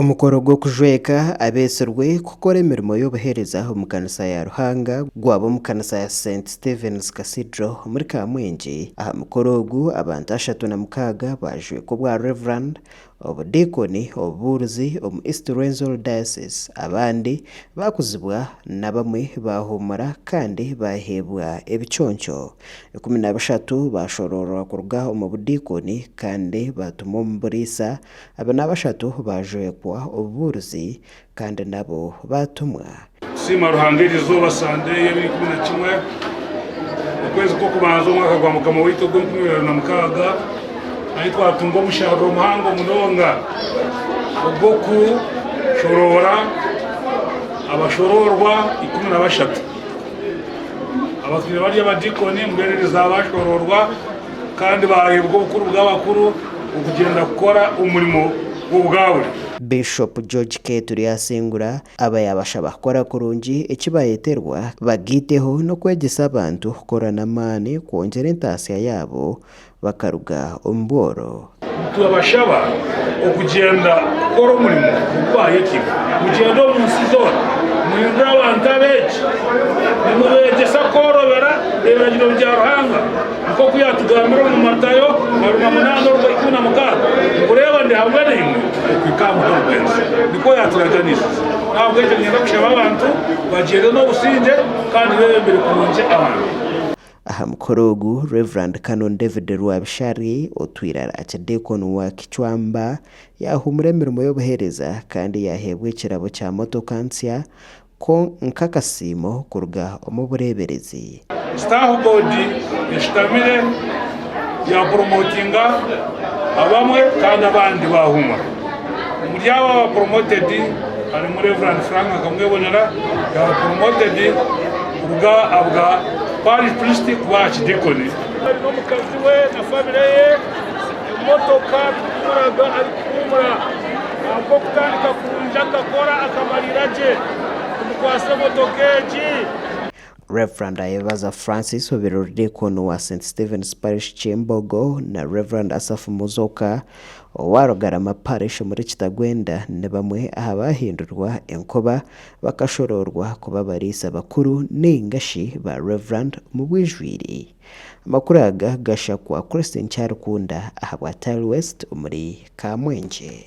Omukoro gw'okujweka abeetsirwe kukora emirimo y'obuheereza omu kanisa ya Ruhanga gwaba omu kanisa ya St Stephen's Cathedral omuri Kamwengye. Aha mukoro ogu, abantu 36 baajwekwa obwa Rev. Obudiikoni, obubuurizi omu East Rwenzori Diocese, abandi baakuzibwa n'abamwe baahuumura kandi baaheebwa ebiconco. 13 baashoroorwa kuruga omu budiikoni kandi baatumwa omu buriisa, 43 baajwekwa obubuurizi kandi nabo baatumwa. Tusiima Ruhanga eri izooba Sande y'ebiro 11 okwezi kw'okubanza omwaka gwa Mukama waitu ogw'enkumi ibiri na mukaaga ahi twatunga omusharuro muhango munonga ogw'okushoroora abashoroorwa 13 abatwire bari abadiikoni mbwenu eri izooba bashoroorwa kandi baheebwa obukuru bw'abakuru okugyenda kukora omurimo gw'obwaburi. Bishop George K. Turyasingura aba yaabashaba kukora kurungi eki baayeterwa bagaiteho n'okwegyesa abantu kukora n'amaani kwongyera entaasya yaabo bakaruga omu bworo. Nitubashaba okugyenda kukora omurimo ogu baayetibwe. Mugyende omu nsi zoona, muhindure abantu abeegi, nimubeegyesa kworobera ebiragiro bya Ruhanga, nk'oku yaatugambira omu Matayo orwa munaana orwa 16, ngu, Reeba, ndi hamwe naimwe okuhika aha muheru gw'ensi. Nikwo yaaturaganisize. N'ahabw'ekyo niinyenda kushaba abantu bagyende n'obusingye kandi beebembere kurungi abantu. Aha mukoro ogu, Rev. Canon David Rwabishari, otwire ari Archdeacon wa Kicwamba, yaahuumura emirimo y'obuheereza kandi yaaheebwa ekirabo kya motoka nsya nk'akasiimo kuruga omu bureeberezi. Staff board eshutamire yapuromotinga abamwe kandi abandi baahumura. Omuri abo aba promoted harimu Rev. Frank Akamwebonera yaaba promoted kuruga ahabwa parish priest kuba archdeacon. Ari n'omukazi we na famire ye, emotoka turikuraga arikuhuumura ahabw'okutandika kurungi akakora akamariira gye tumukwatse emotoka egi. Rev. Ayebaza Francis obaire ori Deacon wa St Stephen's Parish Kyembogo na Rev. Asaph Muzoka owa Rugarama Parish omuri Kitagwenda ni bamwe aha baahindurwa enkoba bakashoroorwa kuba abariisa bakuru nainga shi ba Rev. Omu bwijwire. Amakuru aga gashakwa Christine Kyarikunda ahabwa Tile West omuri Kamwengye.